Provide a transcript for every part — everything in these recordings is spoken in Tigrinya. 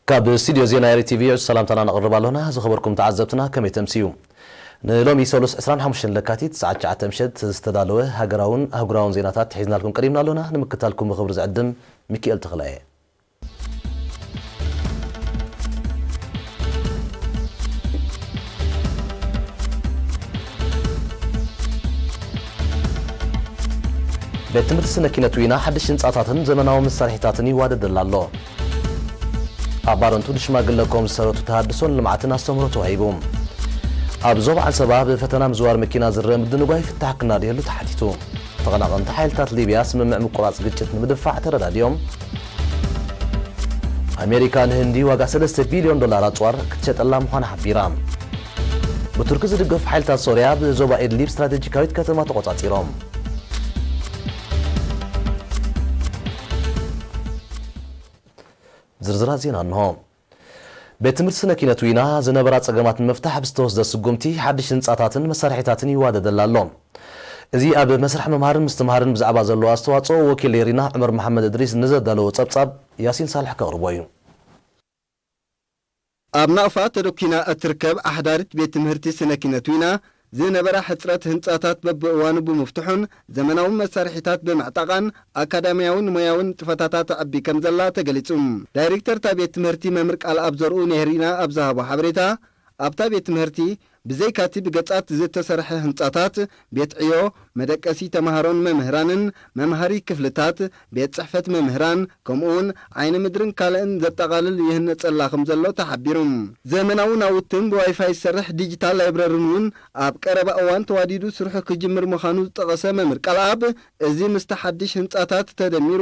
ካብ ስቱድዮ ዜና ኤሪ ቲቪ ዕዙዝ ሰላምታና ነቕርብ ኣሎና። ዝኸበርኩም ተዓዘብትና ከመይ ተምስዩ? ንሎሚ ሰሉስ ዕስራን ሓሙሽተን ለካቲት ሰዓት ትሽዓተ ምሸት ዝተዳለወ ሃገራውን ኣህጉራውን ዜናታት ሒዝናልኩም ቀሪብና ኣሎና። ንምክታልኩም ብኽብሪ ዝዕድም ሚኪኤል ተኽለየ። ቤት ትምህርቲ ስነ ኪነት ዊና ሓድሽ ህንፃታትን ዘመናዊ መሳርሒታትን ይዋደደላ ኣሎ። ኣብ ባረንቱ ንሽማግለ ኮም ዝሰረቱ ተሃድሶን ልምዓትን ኣስተምህሮ ተዋሂቡ። ኣብ ዞባ ዓንሰባ ብፈተና ምዝዋር መኪና ዝረአ ምድንጓይ ፍታሕ ክናድየሉ ተሓቲቱ። ተቐናቐንቲ ሓይልታት ሊብያ ስምምዕ ምቁራጽ ግጭት ንምድፋዕ ተረዳዲኦም። ኣሜሪካ ንህንዲ ዋጋ ሰለስተ ቢልዮን ዶላር ኣጽዋር ክትሸጠላ ምዃና ሓቢራ። ብቱርኪ ዝድገፉ ሓይልታት ሶርያ ብዞባ ኢድሊብ ስትራቴጂካዊት ከተማ ተቖጻጺሮም። ዝርዝራት ዜና እንሆ። ቤት ትምህርቲ ስነ ኪነት ዊና ዝነበራ ጸገማት ንምፍታሕ ብዝተወስደ ስጉምቲ ሓድሽ ህንጻታትን መሳርሒታትን ይዋደደላ ኣሎ። እዚ ኣብ መስርሕ ምምሃርን ምስትምሃርን ብዛዕባ ዘለዎ ኣስተዋጽኦ ወኪል ሪና ዑመር መሓመድ እድሪስ ንዘዳለዎ ጸብጻብ ያሲን ሳልሕ ከቕርቦ እዩ። ኣብ ናቕፋ ተደኲና እትርከብ ኣሕዳሪት ቤት ትምህርቲ ስነ ኪነት ዊና ዝነበራ ሕጽረት ህንጻታት በብእዋኑ ብምፍትሑን ዘመናዊ መሳርሒታት ብምዕጣቓን ኣካዳሚያውን ሞያውን ንጥፈታታ ተዕቢ ከም ዘላ ተገሊጹ። ዳይሬክተር እታ ቤት ትምህርቲ መምህር ቃል ኣብ ዘርኡ ነህሪና ኣብ ዝሃቦ ሓበሬታ፣ ኣብታ ቤት ትምህርቲ ብዘይካቲ ብገጻት ዝተሰርሐ ህንጻታት፣ ቤት ዕዮ፣ መደቀሲ ተማሃሮን መምህራንን፣ መምሃሪ ክፍልታት፣ ቤት ጽሕፈት መምህራን፣ ከምኡውን ዓይኒ ምድርን ካልእን ዘጠቓልል ይህነጸላ ከም ዘሎ ተሓቢሩ። ዘመናዊ ናውትን ብዋይፋይ ዝሰርሕ ዲጂታል ላይብረርን እውን ኣብ ቀረባ እዋን ተዋዲዱ ስርሑ ክጅምር ምዃኑ ዝጠቐሰ መምህር ቃልኣብ፣ እዚ ምስቲ ሓድሽ ህንጻታት ተደሚሩ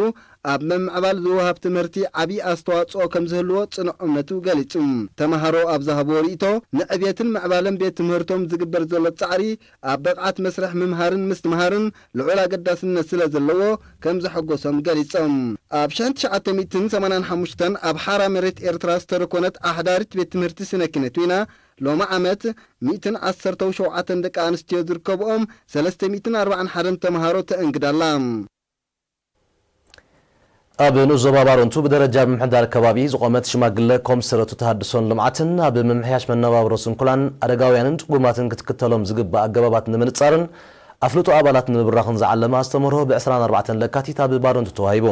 ኣብ ምምዕባል ዝወሃብ ትምህርቲ ዓቢ ኣስተዋጽኦ ከም ዝህልዎ ጽኑዕ እምነቱ ገሊጹ። ተማሃሮ ኣብ ዝሃብዎ ርእይቶ፣ ንዕብየትን ምዕባለን ቤት ትምህርቶም ዝግበር ዘሎ ጻዕሪ ኣብ ብቕዓት መስርሕ ምምሃርን ምስትምሃርን ልዑል ኣገዳስነት ስለ ዘለዎ ከም ዘሐጎሶም ገሊጾም። ኣብ ሸሕን ትሽዓተ ሚእትን ሰማንያን ሓሙሽተን ኣብ ሓራ መሬት ኤርትራ ዝተደኮነት ኣሕዳሪት ቤት ትምህርቲ ስነ ኪነት ዊና ሎሚ ዓመት ሚእትን ዓሰርተው ሸውዓተን ደቂ ኣንስትዮ ዝርከብኦም ሰለስተ ሚእትን ኣርባዓን ሓደን ተምሃሮ ተእንግዳላ። ኣብ ንኡስ ዞባ ባረንቱ ብደረጃ ምምሕዳር ከባቢ ዝቖመት ሽማግለ ኮም ዝሰረቱ ተሃድሶን ልምዓትን ኣብ ምምሕያሽ መነባብሮ ስንኩላን ኣረጋውያንን ጽጉማትን ክትክተሎም ዝግባእ ኣገባባት ንምንጻርን ኣፍልጦ ኣባላት ንምብራኽን ዝዓለመ ኣስተምህሮ ብ ዕስራን ኣርባዕተን ለካቲት ኣብ ባረንቱ ተዋሂቡ።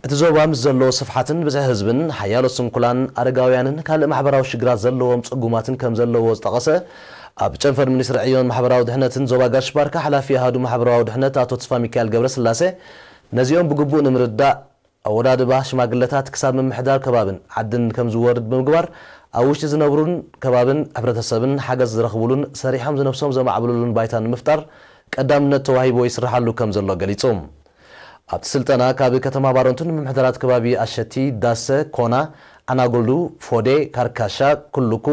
እቲ ዞባ ምስ ዘለዎ ስፍሓትን ብዝሒ ህዝብን ሓያሎ ስንኩላን ኣረጋውያንን ካልእ ማሕበራዊ ሽግራት ዘለዎም ጽጉማትን ከም ዘለዎ ዝጠቐሰ ኣብ ጨንፈር ሚኒስትሪ ዕዮን ማሕበራዊ ድሕነትን ዞባ ጋሽ ባርካ ሓላፊ ኣሃዱ ማሕበራዊ ድሕነት ኣቶ ተስፋ ሚካኤል ገብረስላሴ፣ ነዚኦም ብግቡእ ንምርዳእ ኣወዳድባ ሽማግለታት ክሳብ ምምሕዳር ከባብን ዓድን ከም ዝወርድ ብምግባር፣ ኣብ ውሽጢ ዝነብሩን ከባብን ሕብረተሰብን ሓገዝ ዝረኽቡሉን ሰሪሖም ዝነብሶም ዘማዕብሉሉን ባይታ ንምፍጣር ቀዳምነት ተዋሂብዎ ይስርሓሉ ከም ዘሎ ገሊጹ። ኣብቲ ስልጠና ካብ ከተማ ባረንቱን ምምሕዳራት ከባቢ ኣሸቲ፣ ዳሰ፣ ኮና፣ ኣናጎልዱ፣ ፎዴ፣ ካርካሻ፣ ኩሉኩ፣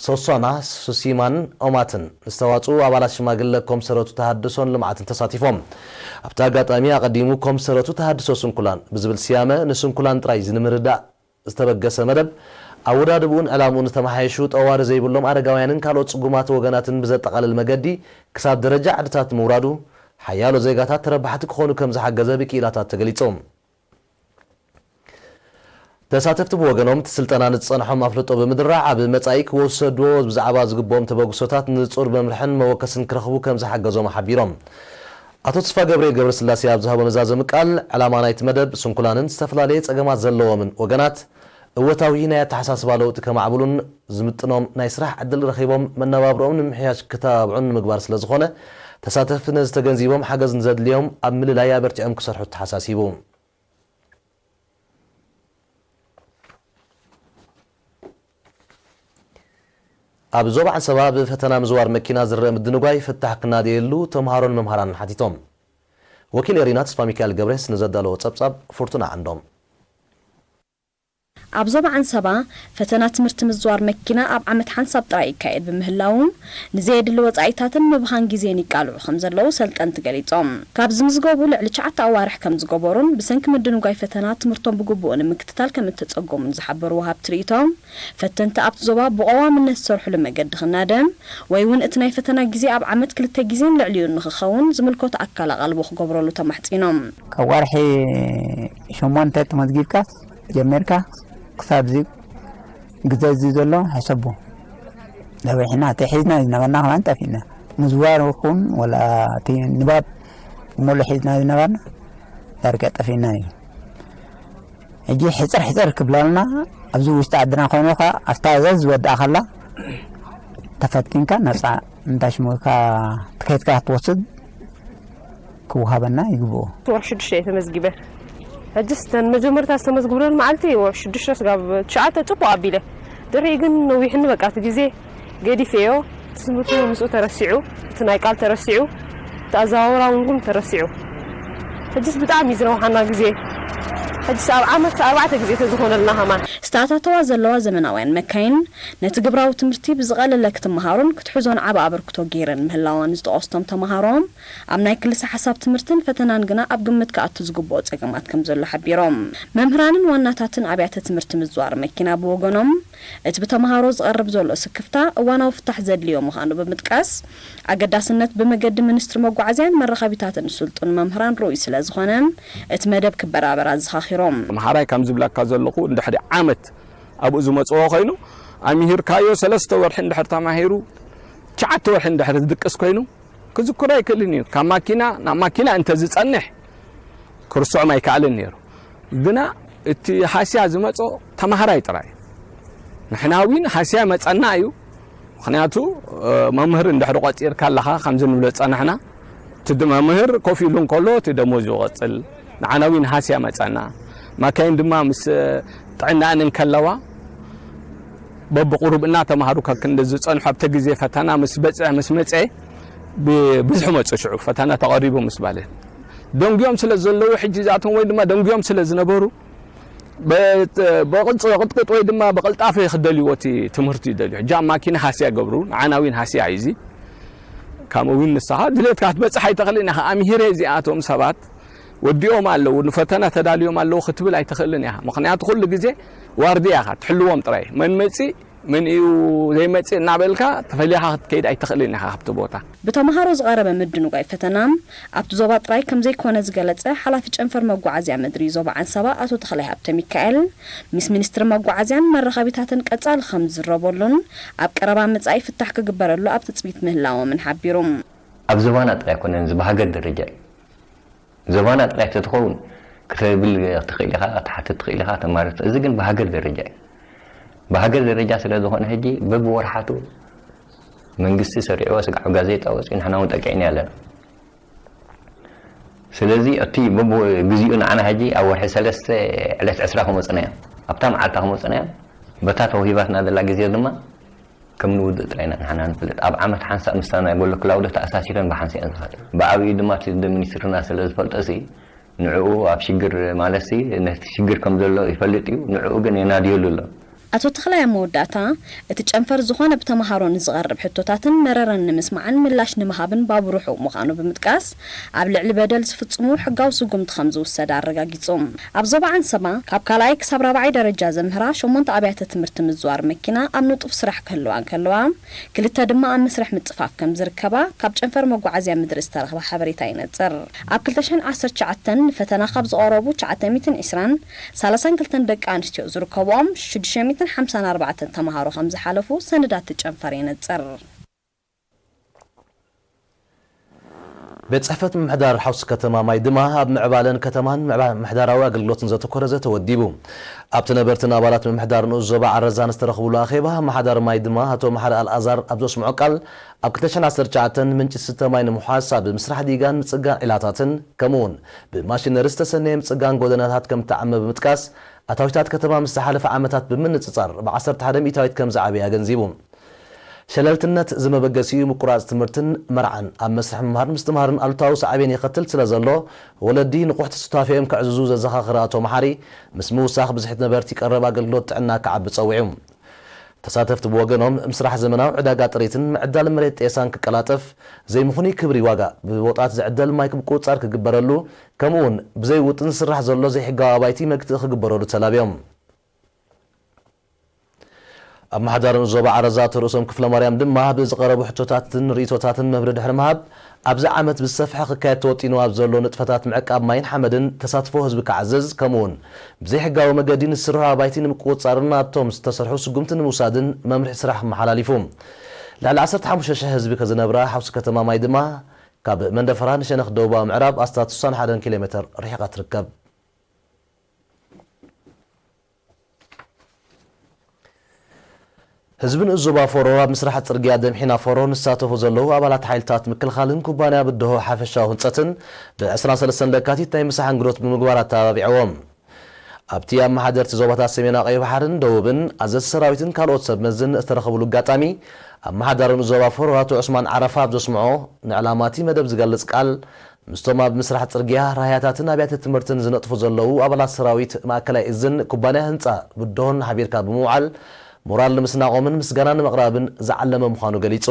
ሶሶና፣ ሱሲማን ኦማትን ዝተዋጽኡ ኣባላት ሽማግለ ኮምሰረቱ ተሃድሶን ልምዓትን ተሳቲፎም። ኣብቲ ኣጋጣሚ ኣቐዲሙ ኮምሰረቱ ተሃድሶ ስንኩላን ብዝብል ስያመ ንስንኩላን ጥራይ ንምርዳእ ዝተበገሰ መደብ ኣወዳድብኡን ዕላምኡን ዝተመሓየሹ ጠዋሪ ዘይብሎም ኣረጋውያንን ካልኦት ጽጉማት ወገናትን ብዘጠቓልል መገዲ ክሳብ ደረጃ ዓድታት ምውራዱ ሓያሎ ዜጋታት ተረባሕቲ ክኾኑ ከም ዝሓገዘ ብክኢላታት ተገሊጹ። ተሳተፍቲ ብወገኖም እቲ ስልጠና ንዝጸንሖም ኣፍልጦ ብምድራዕ ኣብ መጻኢ ክወሰድዎ ብዛዕባ ዝግብኦም ተበግሶታት ንጹር መምርሕን መወከስን ክረኽቡ ከም ዝሓገዞም ሓቢሮም። ኣቶ ተስፋ ገብርኤል ገብረስላሴ ኣብ ዝሃቦ መዛዘሚ ቃል፣ ዕላማ ናይቲ መደብ ስንኩላንን ዝተፈላለየ ጸገማት ዘለዎምን ወገናት እወታዊ ናይ ኣተሓሳስባ ለውጢ ከማዕብሉን ዝምጥኖም ናይ ስራሕ ዕድል ረኺቦም መነባብሮኦም ንምምሕያሽ ክተባብዑን ንምግባር ስለ ዝኾነ፣ ተሳተፍቲ ነዚ ተገንዚቦም ሓገዝ ንዘድልዮም ኣብ ምልላይ ኣበርቲዖም ክሰርሑ ተሓሳሲቡ። ኣብ ዞባ ዓንሰባ ብፈተና ምዝዋር መኪና ዝረአ ምድንጓይ ፍታሕ ክናደየሉ ተምሃሮን መምሃራንን ሓቲቶም። ወኪል ኤሪና ተስፋ ሚካኤል ገብረስ ንዘዳለዎ ጸብጻብ ፍርቱና ዓንዶም። ኣብ ዞባ ዓንሰባ ፈተና ትምህርቲ ምዝዋር መኪና ኣብ ዓመት ሓንሳብ ጥራይ ይካየድ ብምህላዉ፣ ንዘየድሊ ወጻኢታትን ምብኻን ግዜን ይቃልዑ ከም ዘለዉ ሰልጠንቲ ገሊጾም። ካብ ዝምዝገቡ ልዕሊ ትሽዓተ ኣዋርሕ ከም ዝገበሩን ብሰንኪ ምድንጓይ ፈተና ትምህርቶም ብግቡእ ንምክትታል ከም እተጸገሙን ዝሓበሩ ወሃብቲ ርእይቶ፣ ፈተንቲ ኣብቲ ዞባ ብቐዋምነት ዝሰርሕሉ መገዲ ክናደ ወይ እውን እቲ ናይ ፈተና ግዜ ኣብ ዓመት ክልተ ግዜን ልዕሊኡን ንኽኸውን ዝምልከቶ ኣካል ኣቓልቦ ክገብረሉ ተማሕጺኖም። ካብ ወርሒ ሸሞንተ ተመዝጊብካ ጀሚርካ ክሳብ እዚ ግዜ እዚ ዘሎ ሕሰቦ። ነዊሕና እቲ ሒዝና ዝነበርና ከማን ጠፊእና። ምዝዋር ይኹን ወላ እቲ ንባብ ሙሉእ ሒዝና ዝነበርና ዳርጋ ጠፊእና እዩ። ሕጂ ሕፅር ሕፅር ክብለልና ኣብዚ ውሽጢ ዓድና ኮይኑ ኸዓ ኣብታ ዘዝ ዝወድኣ ከላ ተፈቲንካ ነፃ እንዳሽሙካ ትኬትካ ክትወስድ ክወሃበና ይግብኦ። ወርሒ ሽዱሽተ እየ ተመዝጊበ። ሕጅስ ተን መጀመርታ ዝተመዝግብለን መዓልቲ ወርሒ ሽዱሽተ ስጋብ ትሽዓተ ጽቡቕ ኣቢለ። ድሕሪ ግን ነዊሕኒ በቃ እቲ ግዜ ገዲፈዮ። እቲ ትምህርቲ እውን ምስኡ ተረሲዑ፣ እቲ ናይ ቃል ተረሲዑ፣ እቲ ኣዘዋውራ እውን ግን ተረሲዑ። ሕጅስ ብጣዕሚ እዩ ዝረውሓና ግዜ። ሕጅስ ኣብ ዓመት ኣርባዕተ ግዜ ተዝኾነልና ከማን። ዝተኣታተዋ ዘለዋ ዘመናውያን መካይን ነቲ ግብራዊ ትምህርቲ ብዝቐለለ ክትመሃሮን ክትሕዞን ዓቢ ኣበርክቶ ገይረን ምህላወን ዝጠቐሱ እቶም ተመሃሮ፣ ኣብ ናይ ክልሰ ሓሳብ ትምህርትን ፈተናን ግና ኣብ ግምት ክኣቱ ዝግብኦ ጸገማት ከም ዘሎ ሓቢሮም። መምህራንን ዋናታትን ኣብያተ ትምህርቲ ምዝዋር መኪና ብወገኖም፣ እቲ ብተመሃሮ ዝቐርብ ዘሎ ስክፍታ እዋናዊ ፍታሕ ዘድልዮ ምዃኑ ብምጥቃስ፣ ኣገዳስነት ብመገዲ ሚኒስትሪ መጓዓዝያን መራኸቢታትን ስልጡን መምህራን ርኡይ ስለ ዝኾነ፣ እቲ መደብ ክበራበር ኣዘኻኺሮም። ተመሃራይ ከም ዝብለካ ዘለኹ እንድሕሪ ዓመት ኣብኡ ዝመጽኦ ኮይኑ፣ ኣምሂርካዮ ሰለስተ ወርሒ እንድሕር ተማሂሩ፣ ትሽዓተ ወርሒ እንድሕር ዝድቅስ ኮይኑ፣ ክዝክሮ ኣይክእልን እዩ። ካብ ማኪና ናብ ማኪና እንተ ዝጸንሕ፣ ክርስዖም ኣይከኣልን ነይሩ። ግና እቲ ሃስያ ዝመጾ ተማሃራይ ጥራይ። ንሕና እውን ሃስያ መጸና እዩ። ምኽንያቱ፣ እ፣ መምህር እንድሕር ቆጺርካ ኣለኻ፣ ከምዚ ንብሎ ዝጸናሕና፣ እቲ ድ-፣ መምህር ኮፍ ኢሉ እንከሎ፣ እቲ ደሞዝ ይቆጽል። ንዓና እውን ሃስያ መጸና። ማካይን ድማ ምስ ጥዕናኣን እንከለዋ፣ በብቁሩብ እናተማሃሩ ከክንዲ ዝጸንሑ፣ ኣብቲ ግዜ ፈተና ምስ በጽሐ፣ ምስ መጸ፣ ብ-፣ ብዝሒ መጹ። ሽዑ ፈተና ተቐሪቡ ምስ ባለ፣ ደንጉዮም ስለ ዘለዉ፣ ሕጂ እዚኣቶም ወይ ድማ ደንጉዮም ስለ ዝነበሩ፣ በ-፣ ብቕልጽ-፣ ብቕጥቅጥ ወይ ድማ ብቕልጣፈ ክደልይዎ እቲ ትምህርቲ ይደልዩ። ሕጂ ኣብ ማኪና ሃስያ ይገብሩ፣ ንዓና እውን ሃስያ እዩ እዚ። ከምኡ እውን ንስኻ ድሌትካ ክትበጽሕ ኣይትኽእልን ኢኻ። ኣምሂረ እዚኣቶም ሰባት ወዲኦም ኣለዉ፣ ንፈተና ተዳልዮም ኣለዉ ክትብል ኣይትኽእልን ኢኻ። ምኽንያቱ ኩሉ ግዜ ዋርድያ ኢኻ፣ ትሕልዎም ጥራይ። መን መጺእ፣ መን እዩ ዘይመጽእ እናበልካ ተፈሊኻ ክትከይድ ኣይትኽእልን ኢኻ ካብቲ ቦታ። ብተምሃሮ ዝቐረበ ምድንጓይ ፈተና ኣብቲ ዞባ ጥራይ ከም ዘይኮነ ዝገለጸ ሓላፊ ጨንፈር መጓዓዝያ ምድሪ ዞባ ዓንሰባ ኣቶ ተኽላይ ሃብተ ሚካኤል፣ ምስ ሚኒስትሪ መጓዓዝያን መራኸቢታትን ቀጻሊ ከም ዝዝረበሉን ኣብ ቀረባ መጻኢ ፍታሕ ክግበረሉ ኣብ ትጽቢት ምህላዎምን ሓቢሩ። ኣብ ዞባና ጥራይ ኣይኮነን፣ እዚ ብሃገር ደረጃ እዩ። ዞባና ጥራይ ተትኸውን ክተብል ትኽእል ኢኻ፣ ክትሓትት ትኽእል ኢኻ፣ ተማረጽ። እዚ ግን ብሃገር ደረጃ እዩ። ብሃገር ደረጃ ስለ ዝኾነ ሕጂ በብወርሓቱ መንግስቲ ሰሪዕዎ ስጋዕ ኣብ ጋዜጣ ወጺኡ ንሕና እውን ጠቂዕና ኣለና። ስለዚ እቲ በብግዚኡ ንዓና ሕጂ ኣብ ወርሒ ሰለስተ ዕለት ዕስራ ክመጹና እዮም። ኣብታ መዓልታ ክመጹና እዮም። በታ ተዋሂባትና ዘላ ግዜ ድማ ከም ንውድእ ጥራይ ኢና ንሕና ንፈልጥ። ኣብ ዓመት ሓንሳእ ምስታ ናይ ቦሎ ክላውዶ ተኣሳሲረን ብሓንሳእ እየን ዝኸዳ። ብዓብዩ ድማ እቲ ሚኒስትርና ስለ ዝፈልጦ ሲ ንዕኡ ኣብ ሽግር ማለትሲ ነቲ ሽግር ከም ዘሎ ይፈልጥ እዩ። ንዕኡ ግን የናድየሉ ኣሎ። ኣቶ ተኽላይ ኣብ መወዳእታ፣ እቲ ጨንፈር ዝኾነ ብተምሃሮ ንዝቐርብ ሕቶታትን መረረን ንምስማዕን ምላሽ ንምሃብን ባቡ ርሑቕ ምዃኑ ብምጥቃስ፣ ኣብ ልዕሊ በደል ዝፍጽሙ ሕጋዊ ስጉምቲ ከም ዝውሰድ ኣረጋጊጹ። ኣብ ዞባ ዓንሰባ ካብ ካልኣይ ክሳብ ራብዓይ ደረጃ ዘምህራ ሸሞንተ ኣብያተ ትምህርቲ ምዝዋር መኪና ኣብ ንጡፍ ስራሕ ክህልዋ እንከለዋ፣ ክልተ ድማ ኣብ መስርሕ ምጽፋፍ ከም ዝርከባ ካብ ጨንፈር መጓዓዝያ ምድሪ ዝተረኽበ ሓበሬታ ይነጽር። ኣብ ክልተ ሽሕን ዓሰርተ ትሽዓተን ንፈተና ካብ ዝቐረቡ ትሽዓተ ሚእትን ዕስራን ሰላሳን ክልተን ደቂ ኣንስትዮ ዝርከብኦም ሽዱሽተ ሚእትን ሓምሳን ኣርባዕተን ተምሃሮ ከም ዝሓለፉ ሰነዳት እቲ ጨንፈር የነጽር። ቤት ጽሕፈት ምምሕዳር ሓውሲ ከተማ ማይ ድማ ኣብ ምዕባለን ከተማን ምዕባ-፣ ምምሕዳራዊ ኣገልግሎትን ዘተኮረ ዘተ ወዲቡ። ኣብቲ ነበርትን ኣባላት ምምሕዳር ንኡስ ዞባ ዓረዛን ዝተረኽብሉ ኣኼባ፣ ኣመሓዳሪ ማይ ድማ ኣቶ መሓሪ ኣልኣዛር ኣብ ዘስምዖ ቃል፣ ኣብ ክልተ ሽሕን ዓሰርተ ትሽዓተን ምንጪ ዝስተ ማይ ንምውሓስ ኣብ ምስራሕ ዲጋን ምጽጋን ዒላታትን፣ ከምኡውን ብማሽነሪ ዝተሰነየ ምጽጋን ጎደናታት ከም እተዓመ ብምጥቃስ፣ ኣታዊታት ከተማ ምስ ዝሓለፈ ዓመታት ብምንጽጻር ብ ዓሰርተ ሓደ ሚእታዊት ከም ዝዓበየ ኣገንዚቡ። ሸለልትነት ዝመበገሲኡ ምቁራጽ ትምህርትን መርዓን ኣብ መስርሕ ምምሃር ምስትምሃርን ኣሉታዊ ሳዕቤን የኸትል ስለ ዘሎ፣ ወለዲ ንቑሕ ተስታፊኦም ከዕዝዙ ዘዘኻኸረ ኣቶ መሓሪ፣ ምስ ምውሳኽ ብዝሒ ነበርቲ ቀረብ ኣገልግሎት ጥዕና ክዓቢ ጸዊዑ። ተሳተፍቲ ብወገኖም፣ ምስራሕ ዘመናዊ ዕዳጋ ጥሪትን ምዕዳል መሬት ጤሳን ክቀላጠፍ፣ ዘይምኽኑይ ክብሪ ዋጋ ብቦጣት ዝዕደል ማይ ምቁጽጻር ክግበረሉ፣ ከምኡውን ብዘይ ውጥን ዝስራሕ ዘሎ ዘይሕጋዊ ኣባይቲ መግትኢ ክግበረሉ ተላብዮም። ኣመሓዳሪ ዞባ ዓረዛ ተርእሶም ክፍለ ማርያም ድማ ብዝቐረቡ ሕቶታትን ርእይቶታትን መብርሂ ድሕሪ ምሃብ፣ ኣብዚ ዓመት ብዝሰፍሐ ክካየድ ተወጢኑ ኣብ ዘሎ ንጥፈታት ምዕቃብ ማይን ሓመድን ተሳትፎ ህዝቢ ክዓዝዝ፣ ከምኡ'ውን ብዘይሕጋዊ መገዲ ንዝስርሑ ኣባይቲ ንምቁጽጻርን ኣብቶም ዝተሰርሑ ስጉምቲ ንምውሳድን መምርሒ ስራሕ ኣመሓላሊፉ። ልዕሊ ዓሰርተ ሓሙሽተ ሽሕ ህዝቢ ከዝነብራ ሓውሲ ከተማ ማይ ድማ ካብ መንደፈራ ንሸነኽ ደቡባዊ ምዕራብ ኣስታት ስሳን ሓደን ኪሎ ሜተር ርሒቓ ትርከብ። ህዝቢ ንኡስ ዞባ ፎሮ ኣብ ምስራሕ ጽርግያ ደምሒና ፎሮ ንሳተፉ ዘለዉ ኣባላት ሓይልታት ምክልኻልን ኩባንያ ብድሆ ሓፈሻዊ ህንጸትን ብ ዕስራን ሰለስተን ለካቲት ናይ ምሳሕ እንግዶት ብምግባር ኣተባቢዕዎም። ኣብቲ ኣመሓደርቲ ዞባታት ሰሜናዊ ቀይሕ ባሕርን ደቡብን ኣዘዝቲ ሰራዊትን ካልኦት ሰብ መዝን ዝተረኸብሉ ኣጋጣሚ፣ ኣመሓዳሪ ንኡስ ዞባ ፎሮ ኣቶ ዑስማን ዓረፋ ኣብ ዘስምዖ፣ ንዕላማ እቲ መደብ ዝገልጽ ቃል፣ ምስቶም ኣብ ምስራሕ ጽርግያ፣ ራህያታትን ኣብያተ ትምህርትን ዝነጥፉ ዘለዉ ኣባላት ሰራዊት ማእከላይ እዝን ኩባንያ ህንጻ ብድሆን ሓቢርካ ብምውዓል ሞራል ንምስናቖምን ምስጋና ንምቕራብን ዝዓለመ ምዃኑ ገሊጹ።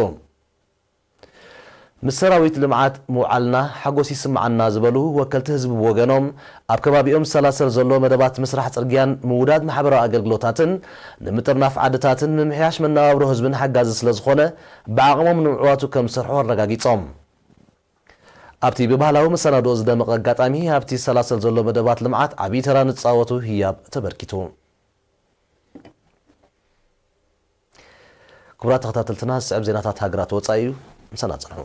ምስ ሰራዊት ልምዓት ምውዓልና ሓጎስ ይስምዓና ዝበሉ ወከልቲ ህዝቢ ብወገኖም፣ ኣብ ከባቢኦም ዝሰላሰል ዘሎ መደባት ምስራሕ ጽርግያን ምውዳድ ማሕበራዊ ኣገልግሎታትን ንምጥርናፍ ዓድታትን ምምሕያሽ መነባብሮ ህዝብን ሓጋዚ ስለዝኾነ ብዓቕሞም ንምዕዋቱ ከም ዝሰርሑ ኣረጋጊጾም። ኣብቲ ብባህላዊ መሰናድኦ ዝደመቐ ኣጋጣሚ፣ ኣብቲ ዝሰላሰል ዘሎ መደባት ልምዓት ዓብዪ ተራ ንዝጻወቱ ህያብ ተበርኪቱ። ክቡራት ተኸታተልትና፣ ዝስዕብ ዜናታት ሃገራት ወጻኢ እዩ። ምሳና ጽንሑ።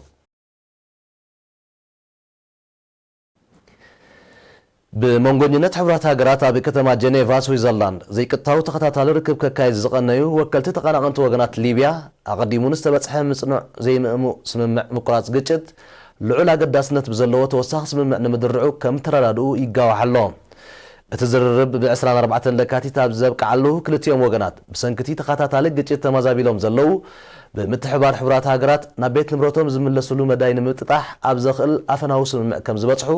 ብመንጎኝነት ሕቡራት ሃገራት ኣብ ከተማ ጀኔቫ ስዊዘርላንድ ዘይቀጥታዊ ተኸታታሊ ርክብ ከካይድ ዝቐነዩ ወከልቲ ተቐናቐንቲ ወገናት ሊብያ፣ ኣቐዲሙ ንዝተበጽሐ ምጽኑዕ ዘይምእሙእ ስምምዕ ምቁራጽ ግጭት ልዑል ኣገዳስነት ብዘለዎ ተወሳኺ ስምምዕ ንምድርዑ ከም ተረዳድኡ ይጋዋሕ ኣሎ። እቲ ዝርርብ ብ ዕስራን ኣርባዕተን ለካቲት ኣብ ዘብቅዓሉ፣ ክልቲኦም ወገናት ብሰንኪ እቲ ተኸታታሊ ግጭት ተመዛቢሎም ዘለዉ፣ ብምትሕብባር ሕቡራት ሃገራት ናብ ቤት ንብረቶም ዝምለስሉ መዳይ ንምጥጣሕ ኣብ ዘኽእል ኣፈናዊ ስምምዕ ከም ዝበጽሑ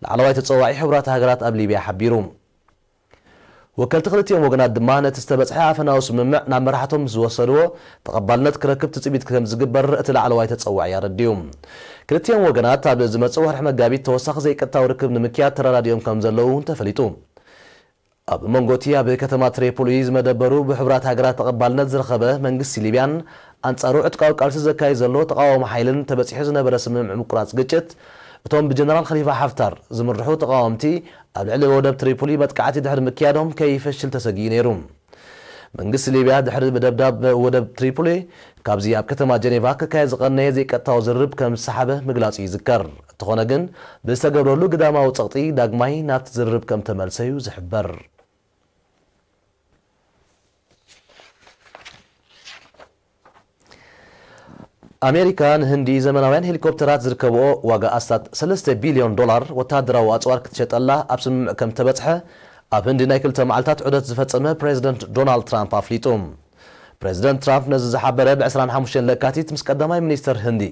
ላዕለዋይ ተጸዋዒ ሕቡራት ሃገራት ኣብ ሊብያ ሓቢሩ። ወከልቲ ክልቲኦም ወገናት ድማ ነቲ ዝተበጽሐ ኣፈናዊ ስምምዕ ናብ መራሕቶም ምስ ዝወሰድዎ ተቐባልነት ክረክብ ትጽቢት ከም ዝግበር እቲ ላዕለዋይ ተጸዋዒ ኣረዲኡ። ክልቲኦም ወገናት ኣብ ዝመጽእ ወርሒ መጋቢት ተወሳኺ ዘይቀጥታዊ ርክብ ንምክያድ ተረዳዲኦም ከም ዘለዉ እውን ተፈሊጡ። ኣብ መንጎ እቲ ኣብ ከተማ ትሪፖሊ ዝመደበሩ ብሕቡራት ሃገራት ተቐባልነት ዝረኸበ መንግስቲ ሊብያን ኣንጻሩ ዕጥቃዊ ቃልሲ ዘካይድ ዘሎ ተቓዋሚ ሓይልን ተበጺሑ ዝነበረ ስምምዕ ምቁራጽ ግጭት፣ እቶም ብጀነራል ኸሊፋ ሓፍታር ዝምርሑ ተቓወምቲ ኣብ ልዕሊ ወደብ ትሪፖሊ መጥቃዕቲ ድሕሪ ምክያዶም ከይፈሽል ተሰጊኡ ነይሩ። መንግስቲ ሊብያ ድሕሪ ምድብዳብ ወደብ ትሪፖሊ፣ ካብዚ ኣብ ከተማ ጀኔቫ ክካየድ ዝቐነየ ዘይቀጥታዊ ዝርርብ ከም ዝሰሓበ ምግላጹ ይዝከር። እንተኾነ ግን፣ ብዝተገብረሉ ግዳማዊ ጸቕጢ ዳግማይ ናብቲ ዝርርብ ከም ተመልሰ እዩ ዝሕበር። ኣሜሪካ ንህንዲ ዘመናውያን ሄሊኮፕተራት ዝርከብኦ ዋጋ ኣስታት ሰለስተ ቢልዮን ዶላር ወተሃደራዊ ኣጽዋር ክትሸጠላ ኣብ ስምምዕ ከም ተበጽሐ ኣብ ህንዲ ናይ ክልተ መዓልታት ዑደት ዝፈጸመ ፕሬዚደንት ዶናልድ ትራምፕ ኣፍሊጡ። ፕሬዚደንት ትራምፕ ነዚ ዝሓበረ ብ ዕስራን ሓሙሽተን ለካቲት ምስ ቀዳማይ ሚኒስተር ህንዲ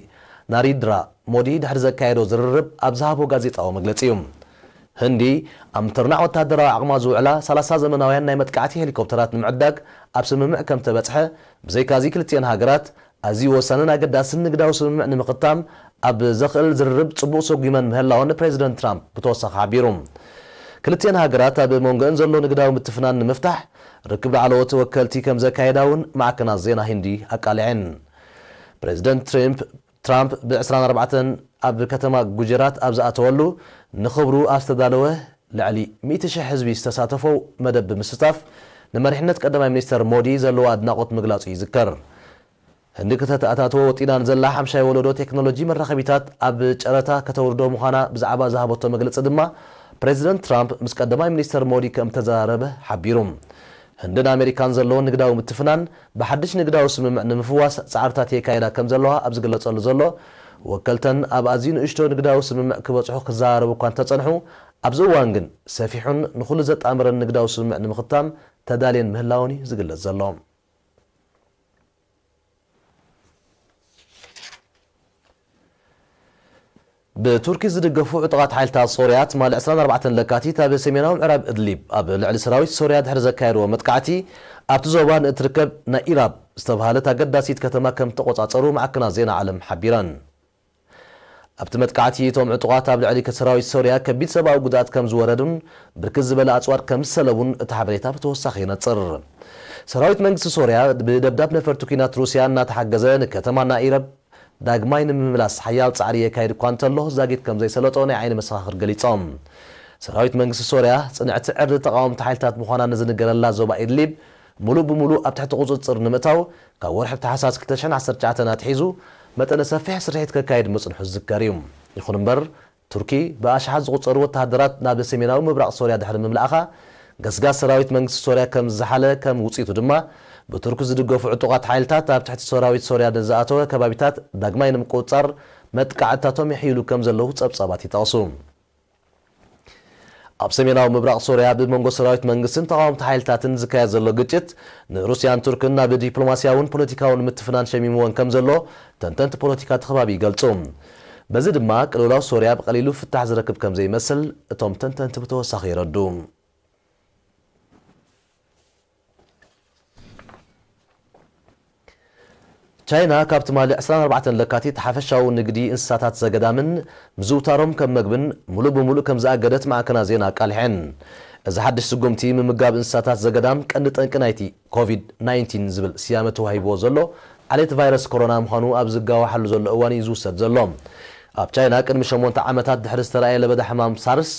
ናሪድራ ሞዲ ድሕሪ ዘካየዶ ዝርርብ ኣብ ዝሃቦ ጋዜጣዊ መግለጺ እዩ። ህንዲ ኣብ ምትርናዕ ወተሃደራዊ ዓቕማ ዝውዕላ ሰላሳ ዘመናውያን ናይ መጥቃዕቲ ሄሊኮፕተራት ንምዕዳግ ኣብ ስምምዕ ከም ተበጽሐ፣ ብዘይካዚ ክልቲኤን ሃገራት ኣዝዩ ወሳንን ኣገዳስን ንግዳዊ ስምምዕ ንምኽታም ኣብ ዘኽእል ዝርርብ ጽቡቕ ሰጒመን ምህላወን ፕሬዚደንት ትራምፕ ብተወሳኺ ሓቢሩ። ክልቲኤን ሃገራት ኣብ መንጎአን ዘሎ ንግዳዊ ምትፍናን ንምፍታሕ ርክብ ላዕለዎት ወከልቲ ከም ዘካየዳ እውን ማዕከናት ዜና ህንዲ ኣቃሊዐን። ፕሬዚደንት ትራምፕ ትራምፕ ብ ዕስራን ኣርባዕተን ኣብ ከተማ ጉጀራት ኣብ ዝኣተወሉ፣ ንኽብሩ ኣብ ዝተዳለወ ልዕሊ ሚእቲ ሽሕ ህዝቢ ዝተሳተፎ መደብ ብምስታፍ፣ ንመሪሕነት ቀዳማይ ሚኒስተር ሞዲ ዘለዎ ኣድናቖት ምግላጹ ይዝከር። ህንዲ ከተተኣታትዎ ወጢና ንዘላ ሓምሻይ ወለዶ ቴክኖሎጂ መራኸቢታት ኣብ ጨረታ ከተውርዶ ምዃና ብዛዕባ ዝሃበቶ መግለጺ ድማ፣ ፕሬዚደንት ትራምፕ ምስ ቀዳማይ ሚኒስተር ሞዲ ከም እተዘራረበ ሓቢሩ። ህንድን ኣሜሪካን ዘለወን ንግዳዊ ምትፍናን ብሓድሽ ንግዳዊ ስምምዕ ንምፍዋስ ጻዕርታት የካይዳ ከም ዘለዋ ኣብ ዝግለጸሉ ዘሎ፣ ወከልተን ኣብ ኣዝዩ ንእሽቶ ንግዳዊ ስምምዕ ክበጽሑ ክዘራረቡ እኳ እንተጸንሑ፣ ኣብዚ እዋን ግን ሰፊሑን ንኹሉ ዘጣምርን ንግዳዊ ስምምዕ ንምኽታም ተዳልየን ምህላወን እዩ ዝግለጽ ዘሎ። ብቱርኪ ዝድገፉ ዕጡቓት ሓይልታት ሶርያ ትማሊ ዕስራን ኣርባዕተን ለካቲት ኣብ ሰሜናዊ ምዕራብ እድሊብ ኣብ ልዕሊ ሰራዊት ሶርያ ድሕሪ ዘካየድዎ መጥቃዕቲ፣ ኣብቲ ዞባ ንእትርከብ ናይ ኢራብ ዝተባህለት ኣገዳሲት ከተማ ከም እተቖጻጸሩ ማዕከናት ዜና ዓለም ሓቢረን። ኣብቲ መጥቃዕቲ እቶም ዕጡቓት ኣብ ልዕሊ ሰራዊት ሶርያ ከቢድ ሰብኣዊ ጉድኣት ከም ዝወረዱን ብርክት ዝበለ ኣጽዋር ከም ዝሰለቡን እቲ ሓበሬታ ብተወሳኺ የነጽር። ሰራዊት መንግስቲ ሶርያ ብደብዳብ ነፈርቲ ኲናት ሩስያ እናተሓገዘ ንከተማ ናኢረብ ዳግማይ ንምምላስ ሓያል ጻዕሪ የካይድ እኳ እንተሎ ዛጊት ከም ዘይሰለጦ ናይ ዓይኒ መሰኻኽር ገሊጾም። ሰራዊት መንግስቲ ሶርያ ጽንዕቲ ዕርዲ ተቓወምቲ ሓይልታት ምዃና ንዝንገረላ ዞባ ኢድሊብ ሙሉእ ብሙሉእ ኣብ ትሕቲ ቁጽጽር ንምእታው ካብ ወርሒ ታሕሳስ ክልተ ሽሕን ዓሰርተ ትሽዓተን ኣትሒዙ መጠነ ሰፊሕ ስርሒት ከካይድ ምጽንሑ ዝዝከር እዩ። ይኹን እምበር ቱርኪ ብኣሽሓት ዝቑጸሩ ወተሃደራት ናብ ሰሜናዊ ምብራቕ ሶርያ ድሕሪ ምምላእኻ ገስጋስ ሰራዊት መንግስቲ ሶርያ ከም ዝዘሓለ ከም ውጽኢቱ ድማ ብቱርኪ ዝድገፉ ዕጡቓት ሓይልታት ኣብ ትሕቲ ሰራዊት ሶርያ ንዝኣተወ ከባቢታት ዳግማይ ንምቁጽጻር መጥቃዕትታቶም የሕይሉ ከም ዘለዉ ጸብጻባት ይጠቕሱ። ኣብ ሰሜናዊ ምብራቕ ሶርያ ብመንጎ ሰራዊት መንግስትን ተቓወምቲ ሓይልታትን ዝካየድ ዘሎ ግጭት ንሩስያን ቱርክን ናብ ዲፕሎማስያውን ፖለቲካውን ምትፍናን ሸሚምወን ከም ዘሎ ተንተንቲ ፖለቲካ እቲ ከባቢ ይገልጹ። በዚ ድማ ቅልውላው ሶርያ ብቐሊሉ ፍታሕ ዝረክብ ከም ዘይመስል እቶም ተንተንቲ ብተወሳኺ የረዱ። ቻይና ካብ ትማሊ ዕስራን ኣርባዕተን ለካቲት ሓፈሻዊ ንግዲ እንስሳታት ዘገዳምን ምዝውታሮም ከም መግብን ሙሉእ ብሙሉእ ከም ዝኣገደት ማዕከናት ዜና ኣቃሊሐን። እዚ ሓድሽ ስጉምቲ ምምጋብ እንስሳታት ዘገዳም ቀንዲ ጠንቂ ናይቲ ኮቪድ ናይንቲን ዝብል ስያመ ተዋሂብዎ ዘሎ ዓሌት ቫይረስ ኮሮና ምዃኑ ኣብ ዝጋዋሓሉ ዘሎ እዋን እዩ ዝውሰድ ዘሎ። ኣብ ቻይና ቅድሚ ሸሞንተ ዓመታት ድሕሪ ዝተራእየ ለበዳ ሕማም ሳርስ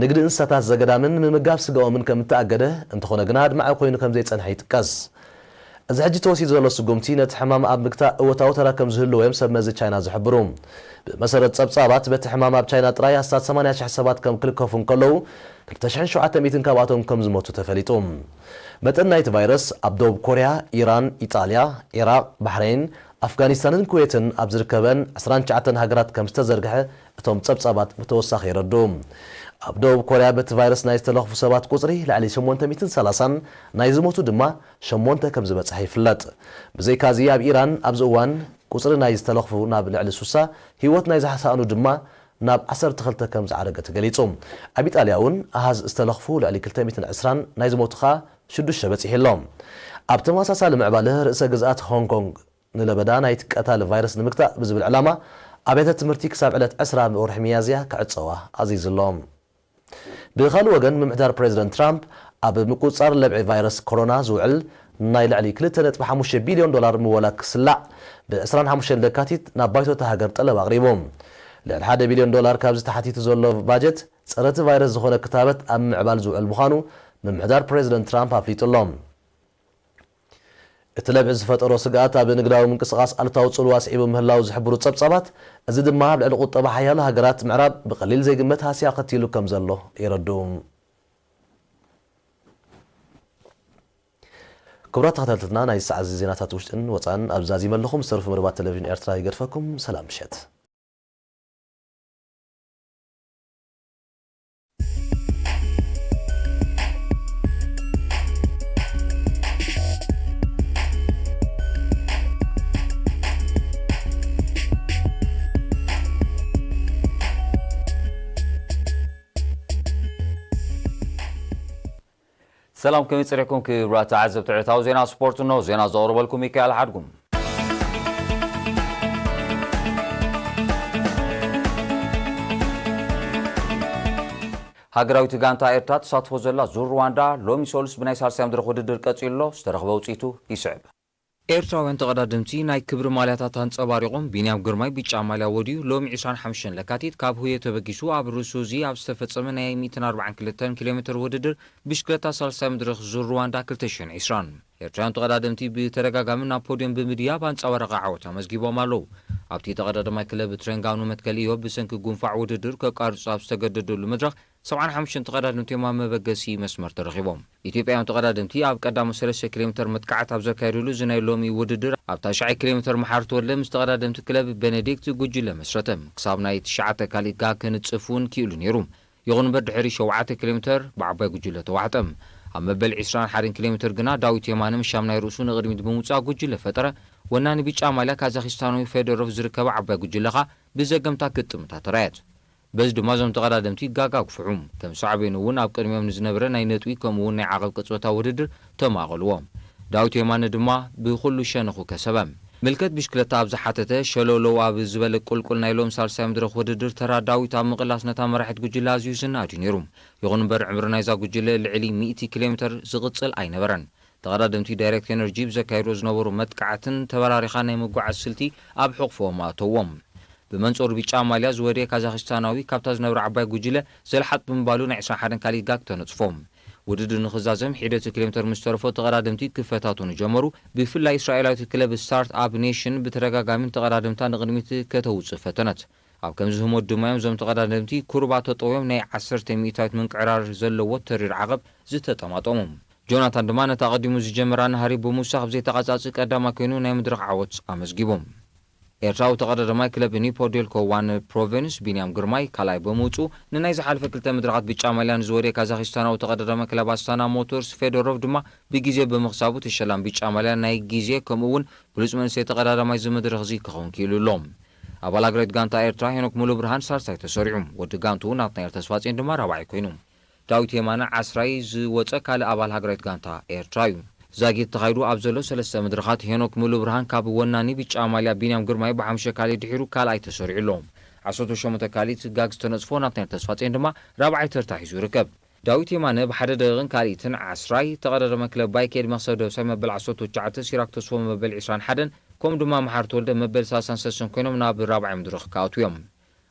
ንግዲ እንስሳታት ዘገዳምን ምምጋብ ስጋኦምን ከም እተኣገደ፣ እንተኾነ ግና ኣድማዒ ኮይኑ ከም ዘይጸንሐ ይጥቀስ። እዚ ሕጂ ተወሲዱ ዘሎ ስጉምቲ ነቲ ሕማም ኣብ ምግታእ እወታዊ ተራ ከም ዝህልዎ እዮም ሰብ መዚ ቻይና ዝሕብሩ። ብመሰረት ጸብጻባት በቲ ሕማም ኣብ ቻይና ጥራይ ኣስታት ሰማንያ ሽሕ ሰባት ከም ክልከፉ እንከለዉ ክልተ ሽሕን ሸውዓተ ሚእትን ካብኣቶም ከም ዝሞቱ ተፈሊጡ። መጠን ናይቲ ቫይረስ ኣብ ደቡብ ኮርያ፣ ኢራን፣ ኢጣልያ፣ ኢራቕ፣ ባሕሬን፣ ኣፍጋኒስታንን ኩዌትን ኣብ ዝርከበን ዕስራን ትሽዓተን ሃገራት ከም ዝተዘርግሐ እቶም ጸብጻባት ብተወሳኺ የረድኡ። ኣብ ደቡብ ኮርያ በቲ ቫይረስ ናይ ዝተለኽፉ ሰባት ቁጽሪ ልዕሊ ሸሞንተ ሚእትን ሰላሳን ናይ ዝሞቱ ድማ ሸሞንተ ከም ዝበጽሐ ይፍለጥ። ብዘይካዚ ኣብ ኢራን ኣብዚ እዋን ቁጽሪ ናይ ዝተለኽፉ ናብ ልዕሊ ሱሳ፣ ህይወት ናይ ዝሰኣኑ ድማ ናብ ዓሰርተ ክልተ ከም ዝዓረገ ተገሊጹ። ኣብ ኢጣልያ እውን ኣሃዝ ዝተለኽፉ ልዕሊ ክልተ ሚእትን ዕስራን ናይ ዝሞቱ ከኣ ሽዱሽተ በጺሑ ኣሎ። ኣብ ተመሳሳሊ ምዕባለ ርእሰ ግዝኣት ሆንግ ኮንግ ንለበዳ ናይቲ ቀታሊ ቫይረስ ንምግታእ ብዝብል ዕላማ ኣብያተ ትምህርቲ ክሳብ ዕለት ዕስራ ወርሒ ሚያዝያ ክዕጸዋ ኣዚዙ ኣሎ። ብኻልእ ወገን ምምሕዳር ፕሬዚደንት ትራምፕ ኣብ ምቁጽጻር ለብዒ ቫይረስ ኮሮና ዝውዕል ናይ ልዕሊ ክልተ ነጥቢ ሓሙሽተ ቢልዮን ዶላር ምወላ ክስላዕ ብ ዕስራን ሓሙሽተን ለካቲት ናብ ባይቶ እታ ሃገር ጠለብ ኣቕሪቡ። ልዕሊ ሓደ ቢልዮን ዶላር ካብዚ ተሓቲቱ ዘሎ ባጀት ጸረ እቲ ቫይረስ ዝኾነ ክታበት ኣብ ምምዕባል ዝውዕል ምዃኑ ምምሕዳር ፕሬዚደንት ትራምፕ ኣፍሊጡ ኣሎ። እቲ ለብዒ ዝፈጠሮ ስግኣት ኣብ ንግዳዊ ምንቅስቓስ ኣሉታዊ ጽልዋ ኣስዒቡ ምህላው ዝሕብሩ ጸብጻባት፣ እዚ ድማ ኣብ ልዕሊ ቁጠባ ሓያሎ ሃገራት ምዕራብ ብቐሊል ዘይግመት ሃስያ ኣኸቲሉ ከም ዘሎ የረድኡ። ክቡራት ተኸታተልትና፣ ናይ ሰዓት እዚ ዜናታት ውሽጥን ወጻእን ኣብዚ ዛዚመ ኣለኹ። ምስ ተረፉ መደባት ቴሌቪዥን ኤርትራ ይገድፈኩም። ሰላም ምሸት። ሰላም፣ ከመይ ጸኒሕኩም ክቡራት ተዓዘብቲ ዕለታዊ ዜና ስፖርት? እነሆ ዜና ዘቕርበልኩም ሚካኤል ሓድጉ። ሃገራዊት ጋንታ ኤርትራ ትሳትፎ ዘላ ዙር ሩዋንዳ ሎሚ ሰሉስ ብናይ ሳልሳይ መድረኽ ውድድር ቀጺሉ ኣሎ። ዝተረኽበ ውጽኢቱ ይስዕብ። ኤርትራውያን ተቐዳደምቲ ናይ ክብሪ ማልያታት ኣንጸባሪቖም፣ ቢንያም ግርማይ ብጫ ማልያ ወድዩ ሎሚ ዕስራን ሓሙሽተን ለካቲት ካብ ሁየ ተበጊሱ ኣብ ሩሱዚ ኣብ ዝተፈጸመ ናይ ሚእትን ኣርባዓን ክልተን ኪሎ ሜትር ውድድር ብሽክለታ ሳልሳይ መድረኽ ዙር ሩዋንዳ ክልተ ሽሕን ዕስራን። ኤርትራውያን ተቐዳደምቲ ብተደጋጋሚ ናብ ፖድዮም ብምድያብ ኣንጸባራቒ ዓወት ኣመዝጊቦም ኣለዉ። ኣብቲ ተቐዳዳማይ ክለብ ትሬንጋኑ መትከል ኢዮብ ብሰንኪ ጉንፋዕ ውድድር ከቋርጹ ኣብ ዝተገደደሉ መድረኽ ሰብዓን ሓሙሽተን ተቐዳደምቲ እዮም ኣብ መበገሲ መስመር ተረኺቦም። ኢትዮጵያውያን ተቐዳደምቲ ኣብ ቀዳሞት ሰለስተ ኪሎ ሜትር መጥቃዕቲ ኣብ ዘካየድሉ እዚ ናይ ሎሚ ውድድር ኣብ ታሽዓይ ኪሎ ሜትር መሓር ተወልደ ምስ ተቐዳደምቲ ክለብ ቤኔዲክት ጉጅለ መስረተ። ክሳብ ናይ ትሽዓተ ካልኢት ጋክ ክንጽፍ እውን ክኢሉ ነይሩ። ይኹን እምበር ድሕሪ ሸውዓተ ኪሎ ሜትር ብዓባይ ጉጅለ ተዋሕጠ። ኣብ መበል ዕስራን ሓደን ኪሎ ሜትር ግና ዳዊት የማነ ምሻም ናይ ርእሱ ንቕድሚት ብምውጻእ ጉጅለ ፈጠረ። ወናኒ ቢጫ ማልያ ካዛኺስታናዊ ፌዶሮቭ ዝርከባ ዓባይ ጉጅለ ኸኣ ብዘገምታ ክትጥምታ ተራእየት። በዚ ድማ እዞም ተቐዳደምቲ ጋጋ ኣግፍሑ። ከም ሳዕቤኑ እውን ኣብ ቅድሚኦም ንዝነበረ ናይ ነጥቢ ከምኡ እውን ናይ ዓቐብ ቅጽበታዊ ውድድር ተማቐልዎ። ዳዊት የማነ ድማ ብኹሉ ሸነኹ ከሰበ። ምልከት ብሽክለታ ኣብ ዝሓተተ፣ ሸለውለው ኣብ ዝበለ ቁልቁል ናይ ሎም ሳልሳይ መድረኽ ውድድር፣ ተራ ዳዊት ኣብ ምቕላስ ነታ መራሒት ጉጅለ ኣዝዩ ዝናድ እዩ ነይሩ። ይኹን እምበር፣ ዕምሪ ናይዛ ጉጅለ ልዕሊ ሚእቲ ኪሎ ሜተር ዝቕጽል ኣይነበረን። ተቐዳደምቲ ዳይሬክት ኤነርጂ ብዘካየድዎ ዝነበሩ መጥቃዕትን ተበራሪኻ ናይ ምጉዓዝ ስልቲ ኣብ ሕቑፎም ኣእተዎም። ብመንጽሩ፣ ብጫ ማልያ ዝወደየ ካዛኽስታናዊ፣ ካብታ ዝነብራ ዓባይ ጉጅለ ዘልሓጥ ብምባሉ፣ ናይ ዕስራን ሓደን ካልኢት ጋግ ተነጽፎ። ውድድር ንኽዛዘም ሒደት ኪሎ ሜተር ምስ ተረፎ፣ ተቐዳደምቲ ክፈታተኑ ጀመሩ። ብፍላይ እስራኤላዊት ክለብ ስታርት ኣፕ ኔሽን ብተደጋጋሚ ንተቐዳደምታ ንቕድሚት ከተውጽእ ፈተነት። ኣብ ከምዚ ህሞት ድማ እዮም እዞም ተቐዳደምቲ ኩርባ ተጠውዮም ናይ ዓሰርተ ሚእታዊት ምንቅዕራር ዘለዎ ተሪር ዓቐብ ዝተጠማጠሙ። ጆናታን ድማ ነቲ ኣቐዲሙ ዝጀመራ ናህሪ ብምውሳኽ፣ ብዘይተቓጻጺ ቀዳማይ ኮይኑ ናይ መድረኽ ዓወት ኣመዝጊቡ። ኤርትራዊ ተቐዳዳማይ ክለብ ኒፖ ዴልኮ ዋን ፕሮቪንስ ቢንያም ግርማይ ካልኣይ ብምውጽኡ፣ ንናይ ዝሓለፈ ክልተ መድረኻት ብጫ ማልያ ንዝወደየ ካዛኺስታናዊ ተቐዳዳማይ ክለብ ኣስታና ሞተርስ ፌዶሮቭ ድማ ብግዜ ብምኽሳቡ፣ ተሸላሚ ብጫ ማልያ ናይ ግዜ፣ ከምኡ እውን ብሉጽ መንእሰይ ተቐዳዳማይ እዚ መድረኽ እዚ ክኸውን ክኢሉ ኣሎ። ኣባል ሃገራዊት ጋንታ ኤርትራ ሄኖክ ሙሉብርሃን ሳልሳይ ተሰሪዑ። ወዲ ጋንትኡ ናትናኤል ተስፋጽዮን ድማ ራብዓይ ኮይኑ። ዳዊት የማነ ዓስራይ ዝወጸ ካልእ ኣባል ሃገራዊት ጋንታ ኤርትራ እዩ። ዛጊት ተኻይዱ ኣብ ዘሎ ሰለስተ መድረኻት፣ ሄኖክ ሙሉብርሃን ካብ ወናኒ ብጫ ማልያ ቢንያም ግርማይ ብሓሙሽተ ካልኢት ድሒሩ ካልኣይ ተሰሪዑ ኣሎ። ዓሰርተ ሸሞንተ ካልኢት ጋግ ዝተነጽፎ ናትናኤል ተስፋጽዮን ድማ ራብዓይ ተርታ ሒዙ ይርከብ። ዳዊት የማነ ብሓደ ደቂቕን ካልኢትን ዓስራይ፣ ተቐዳዳማይ ክለብ ባይኬድ መኽሰብ ደብሳይ መበል ዓሰርተ ትሽዓተ፣ ሲራክ ተስፎ መበል ዕስራን ሓደን፣ ከምኡ ድማ መሓር ተወልደ መበል ሰላሳን ሰለስተን ኮይኖም ናብ ራብዓይ መድረኽ ክኣትዉ እዮም።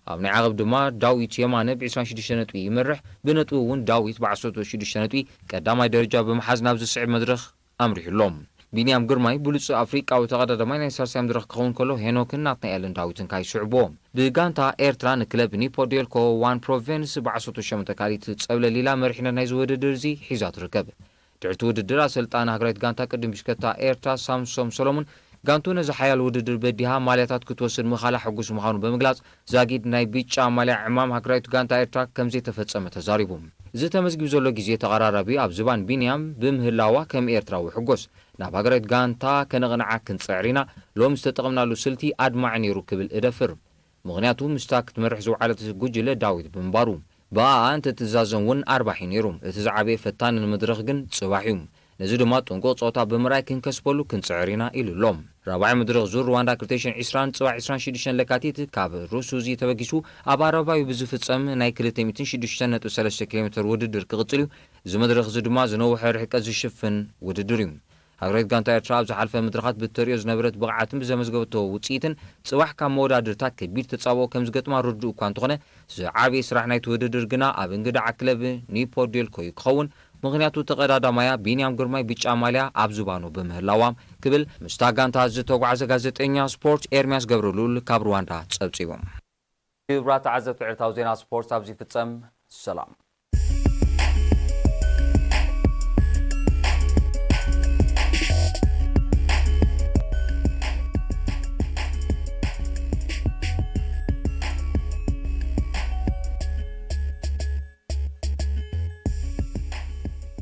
ኣብ ናይ ዓቐብ ድማ ዳዊት የማነ ብ ዕስራን ሽዱሽተ ነጥቢ ይመርሕ። ብነጥቢ እውን ዳዊት ብ ዓሰርተ ሽዱሽተ ነጥቢ ቀዳማይ ደረጃ ብምሓዝ ናብ ዝስዕብ መድረኽ ኣምሪሑ ኣሎ። ቢንያም ግርማይ ብሉጽ ኣፍሪቃዊ ተቐዳዳማይ ናይ ሳልሳይ መድረኽ ክኸውን ከሎ፣ ሄኖክን ናትናኤልን ዳዊትን ከኣ ይስዕብዎ። ብጋንታ ኤርትራ ንክለብ ኒፖ ዴልኮ ዋን ፕሮቪንስ ብ ዓሰርተ ሸሞንተ ካልኢት ጸብለል ኢላ መሪሕነት ናይዚ ውድድር እዚ ሒዛ ትርከብ። ድሕሪ እቲ ውድድር፣ ኣሰልጣኒ ሃገራዊት ጋንታ ቅድም ብሽክለታ ኤርትራ ሳምሶም ሰሎሙን፣ ጋንትኡ ነዚ ሓያል ውድድር በዲሃ ማልያታት ክትወስድ ምኻላ ሕጉስ ምዃኑ ብምግላጽ፣ ዛጊድ ናይ ብጫ ማልያ ዕማም ሃገራዊት ጋንታ ኤርትራ ከም ዘይተፈጸመ ተዛሪቡ። እዚ ተመዝጊቡ ዘሎ ግዜ ተቐራራቢ ኣብ ዝባን ቢንያም ብምህላዋ ከም ኤርትራዊ ሕጎስ። ናብ ሃገራዊት ጋንታ ከነቕንዓ ክንጽዕር ኢና። ሎሚ ዝተጠቐምናሉ ስልቲ ኣድማዒ ነይሩ ክብል እደፍር። ምኽንያቱ ምስታ ክትመርሕ ዝወዓለት ጉጅለ ዳዊት ብምንባሩ። ብኣኣ እንተትዛዘም እውን ኣርባሒ ነይሩ። እቲ ዝዓበየ ፈታኒ ንመድረኽ ግን ጽባሕ እዩ። ነዚ ድማ ጥንቁቕ ጸወታ ብምርኣይ ክንከስበሉ ክንጽዕር ኢና ኢሉ ኣሎ። ራብዓይ መድረኽ ዙር ሩዋንዳ ክልተ ሽሕን ዕስራን ጽባሕ ዕስራን ሽዱሽተን ለካቲት ካብ ሩሱዚ ተበጊሱ ኣብ ኣረባዩ ብዝፍጸም ናይ ክልተ ሚእትን ሽዱሽተን ነጥቢ ሰለስተ ኪሎ ሜተር ውድድር ክቕጽል እዩ። እዚ መድረኽ እዚ ድማ ዝነውሐ ርሕቀት ዝሽፍን ውድድር እዩ። ሃገራዊት ጋንታ ኤርትራ ኣብ ዝሓለፈ መድረኻት ብተርእዮ ዝነበረት ብቕዓትን ብዘመዝገበቶ ውጽኢትን ጽባሕ ካብ መወዳድርታ ከቢድ ተጻብኦ ከም ዝገጥማ ርዱእ እኳ እንተኾነ፣ ዝዓበየ ስራሕ ናይቲ ውድድር ግና ኣብ እንግዳዓ ክለብ ኒፖ ዴልኮ እዩ ክኸውን። ምኽንያቱ ተቐዳዳማያ ቢንያም ግርማይ ብጫ ማልያ ኣብ ዝባኑ ብምህላዋ ክብል ምስታ ጋንታ ዝተጓዓዘ ጋዜጠኛ ስፖርት ኤርሚያስ ገብረልኡል ካብ ሩዋንዳ ጸብጺቡ። ክቡራት ተዓዘብቲ፣ ዕለታዊ ዜና ስፖርት ኣብዚ ይፍጸም። ሰላም።